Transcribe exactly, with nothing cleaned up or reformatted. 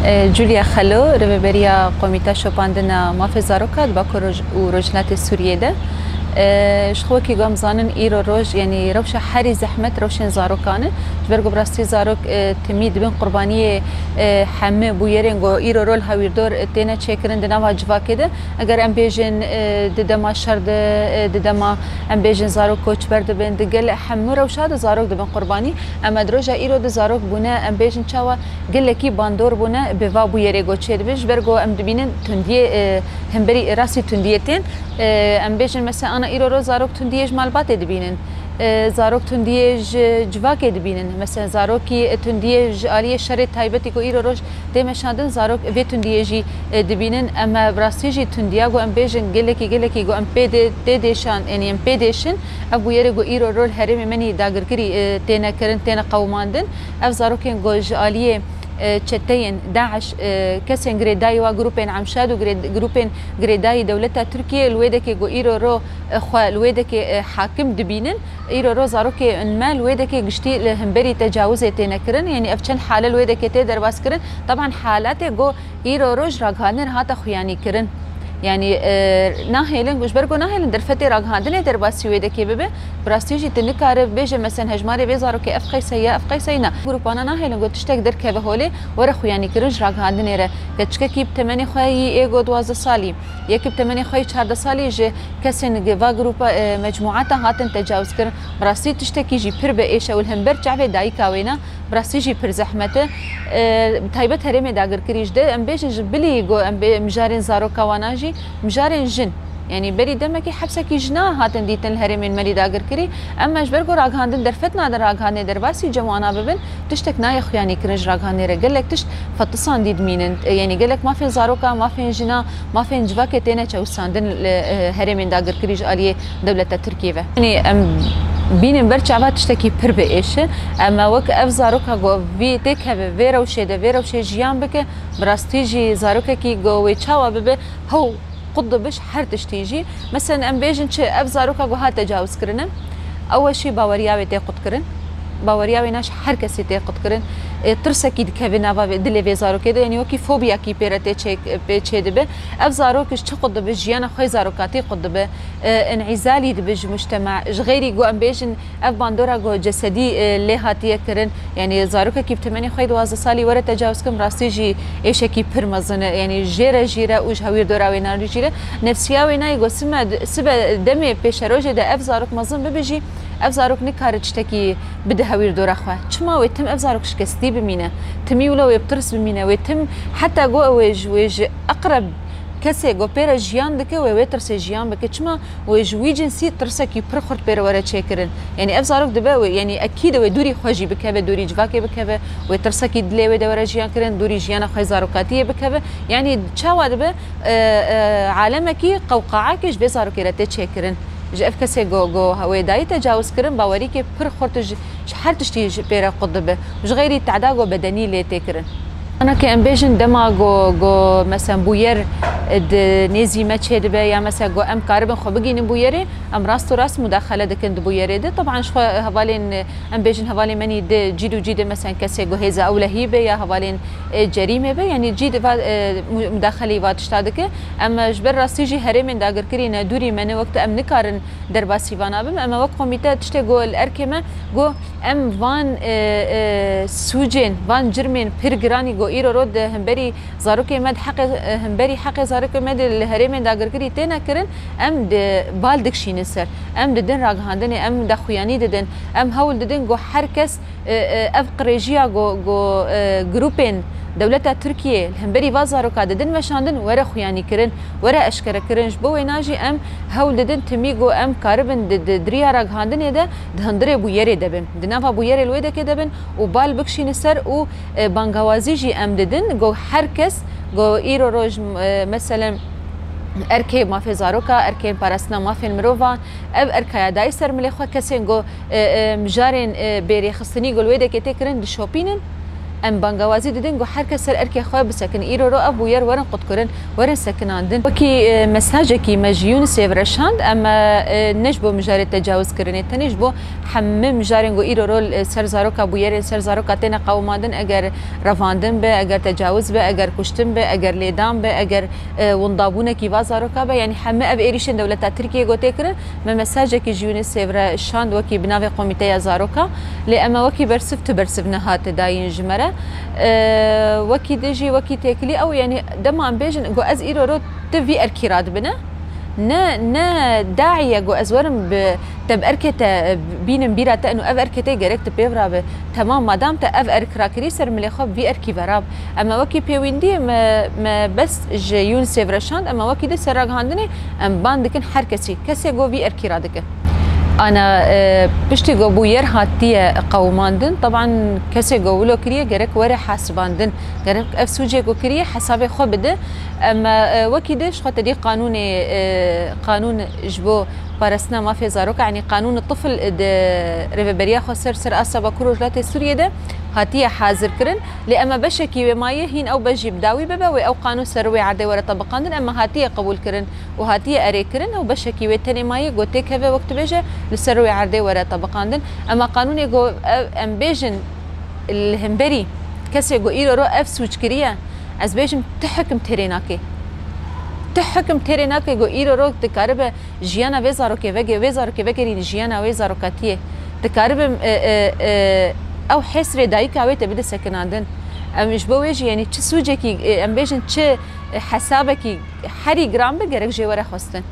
E, Julia Xelo, rêveberiya Komîta Şopandina Mafê Zaroka di Bakur Roj-, û Rojhilatê Sûriyê de. E, ji xwe wekî ku em zanin, îro roj, yanî rewşa herî zehmet rewşên zarokan e. Ji ber ku bi rastî zarok, e, timî dibin qurbaniyê, e, hemî bûyerên ku îro rol hawîrdor, e, têne çêkirin di nava civakê de. Eger em bêjin, e, di dema şer de, e, di dema em bêjin zarok koçber dibin, di gel hemû rewşa de zarok dibin qurbanî. Em di roja îro de zarok bûne, em bêjin çawa gelekî bandor bûne bi va bûyerê ku çêdibin. Ji ber ku em dibînin tundiyê, e, hemberî rastî tundiyê tên. E, em bêjin mesela ana îro ro zarok tundiyê ji malbatê dibînin. E, zarok tundiyê ji civakê dibînin. Mesela zarokî tundiyê ji aliyê şerê taybetî ku îro roj tê meşandin, zarok vê tundiyê jî, e, dibînin. Em bi rastî jî tundiya ku em bêjin gelekî, gelekî ku em pê dê, tê dêşan, yanî em pê dêşin, ev bûyerê ku îro rol herêmê me nî dagirkirî, e, têne kirin, têne qewimandin. Ev zarokên ku ji aliyê, e, çeteyên DAIŞ, e, kesên girêdayî wa grûpên Emşad û girê-, grûpên girêdayî dewleta Tirkiyê li wê dekê ku îro ro, e, xwe li wê dekê, e, hakim dibînin, îro ro zarokên me li wê dekê giştî li hemberî tecawizê têne kirin. Yanî ev çend hale li wê dekê tê derbas kirin. Taban halatê ku îro roj ragihandin hate xuyanî kirin. Yanî, e, nahêlin, ji ber ku nahêlin derfetê ragihandinê derbasî wê dekê bibe, bi rastî jî tu nikare bêje, mesen hejmarê vê zarokê ev qeyse ya, ev qeyse na. Grûpana nahêlin ku tiştek derkeve holê, were xuyanî kirin ji ragihandinê re. Keçikekî bi temenê xwe yî ê go duwazdeh salî, yekî bi temenê xwe yî çardeh salî ji kesên gi-, va grûpa, e, mecmuata hatin tecawizkirin. Bi rastî tiştekî jî pir bi êş e û li hember çavê dayika wêna. Bi rastî jî pir zehmet e. E, bi taybet herêmê dagirkirî ji de, em bêjin ji bilî ku em bê mijarên zaroka wana jî, mijarên jin. Yanî berî demekî hepsekî jina hatin dîtin li herêmên me lî dagirkirî. Em me ji ber ku ragihandin derfet nadin ragihandinê derbasî cem wana bibin, tiştek nayê xuyanî kirin ji ragihandinê re. Gelek tişt fetisandî dimînin. E, yanî gelek mafên zaroka, mafên jina, mafên civakê têne çewsandin li, e, herêmên dagirkirî ji aliyê dewleta Tirkiyê ve. Yanî em bînin ber çava tiştekî pir bi êş e. Em e wek ev zaroka ku vî têkeve vê rewşê de, vê rewşê jiyan bike, bi rastî jî zarokekî ku wê çawa bibe, hew qut dibe ji her tiştî jî. Mesen em bêjin çi, ev zaroka ku hat tecawizkirine, ew e jî baweriya wê tê qutkirin. Baweriya wê na ji her kesî tê qutkirin. E, tirsekî dikeve nava vê, dilê vê zarokê de, yanî wekî fobiyakî pê re tê çê-, pê çê dibe. Ev zarok ji çi qut dibe? Jiyana xwe zarokatî qut dibe. E, înîzalî dibe ji mujtema. Ji xeyrî ku em bêjin ev bandora ku cesedî, e, lê hatiye kirin, yanî zarokekî bi temenê xwe yê duwazdeh salî were tecawizkirin, rastî jî êşekî pir mezin e. Yanî jê re jî re û ji hewîrdora wê na jî re nefsiya wê nayê ku sime, sibe demê pêşerojê de ev zarok mezin bibe jî, ev zarok nikare tiştekî bide hewîrdora xwe. Çima wê tim ev zarok şikestî bimîne? Timî wilo wê bi tirs bimîne. Wê tim heta ku ew ê ji, wê ji eqreb kesê ku pê re jiyan dike, wê wê tirsê jiyan bike. Çima wê ji wî cinsî tirsekî pir xurt pê re were çêkirin? Yanî ev zarok dibe wê, yanî ekîd e wê dûrî xwe jî bikeve, dûrî civakê bikeve, wê tirsekî dilê wê de were jiyan kirin, dûrî jiyana xwe zarokatiyê bikeve. Yanî çawa dibe, e, e, alemekî qewqaekê ji vê zarokê re tê çêkirin? Ji ev kesê go, go wê dayî tecawiz kirin, bawerîkê pir xurt ji, ji her tiştî ji pê re qut dibe. Ji xeyrî teda go bedenî lê tê kirin. Ana ke em bêjin dema go, go, mesen bûyer di nêzî me çê dibe ya mesen go em karibin xwe bigînin bûyerê, em rast û rast mudaxele dikin di bûyerê de. Teban ji xwe hevalên, em bêjin hevalên me nî di cîd û cîdê mesen kesê go hêza ewlehî be ya hevalên, e, cerîmê be, yanî cîd va, e, mu-, mudaxelî va tişta dike. Em, e, ji ber rastî jî herêmên dagirkirî ne dûrî me ne wektu em nikarin derbasî vana bim. Em e wek komîte tiştê go li erkê me go em van, e, e, sûcên, van cirmên pir giranî go îro ro di hemberî zarokê me di heqê, e, hemberî heqê zarokê me di li herêmên dagirkirî têne kirin, em di bal dikşînin ser. Em didin ragihandinê, em daxuyanî didin, em hewl didin go her kes, e, e, ev qirêjiya go, go, e, grûpên dewleta Tirkiyê li hemberî va zaroka didin meşandin, were xuyanî kirin, were eşkere kirin. Ji bo wêna jî em hewl didin timî go em karibin di, di, di riya ragihandinê de di hundirê bûyerê de bin. Di nava bûyerê li wê dekê de bin û bal bikşînin ser û, e, bangawazî jî em didin go her kes go îro roj, e, meselen erkê mafê zaroka, erkên parastina mafên mirovan, ev erkaya dayî ser milê xwe, kesên go, e, e, mijarên, e, bêrêxistinî go li wê dekê tê kirin dişopînin. Em bangawazî didin ku her kes ser erkê xwe bisekin. Îro ro ev bûyer werin qutkirin, werin sekinandin. Wekî, e, mesajekî me ji UNICEF re şand, em, e, ne ji bo mijarê tecawizkirinê, tenê ji bo hemî mijarên ku îro ro, e, ser zaroka bûyerên ser zaroka têne qewimandin, eger revandin be, eger tecawuz be, eger kuştin be, eger lêdan be, eger, e, windabûnekî va zaroka be, yanî hemî ev êrîşên dewleta Tirkiyê ku tê kirin, me mesajekî ji UNICEF re şand wekî bi navê Komîteya Zaroka, lê ema wekî bersiv tu bersiv nehate dayîn ji me re. E, wekî din jî, wekî têkilî ew, yanî dema em bêjin ku ez îro ro tu vî erkî radibine, ne, ne daî ye ku ez werim bi te bi erkê te bînim bîra te û ev erkê te gerek tu pê virabe. Temam, madam te ev erk rakirî ser milê xwe bi vî erkî verab. Ema wekî pêwîndiyê me, me bes ji UNICEF re şand, ema wekî di ser ragihandinê em ban dikin her kesî, kesê ku vî erkî radike. Ana, e, piştî ku bûyer hatiye qewimandin, teban kesê ku wilo kiriye gerek were hasibandin, gerek ev sûcê ku kiriye hesabê xwe bide. Em, e, wekî di ji xwe te dî qanûnê, e, qanûn ji bo parastina mafê zaroka, yanî qanûn tifl di Rêveberiya Xweser ser asta Bakur Rojhilatê Sûriyê de hatiye hazir kirin. Lê ema beşekî wê maye hîn ew beş jî bi dawî bibe, wê ew qanûn ser wê erdê were tebiqandin, ema hatiye qebûl kirin û hatiye erê kirin, ew beşekî wê tenê maye ku têkeve wek tu bêje li ser wê erdê were tebiqandin. Ema qanûnê ku ev, em bêjin li hemberî kesê ku îro ro ev sûc kiriye, ez bêjim ti hikim têrê nake. Ti hikim têrê nake ku îro ro dikaribe jiyana vê zarokê vege-, vê zarokê vegerîne jiyana wê zarokatiyê. Dikaribe, e, e, e, ew hêsrê dayika wê te bide sekinandin. Em ji bo wê jî, yanî çi sûcekî, e, em bêjin çi, e, hesabekî herî giran be gerek jê were xwestin.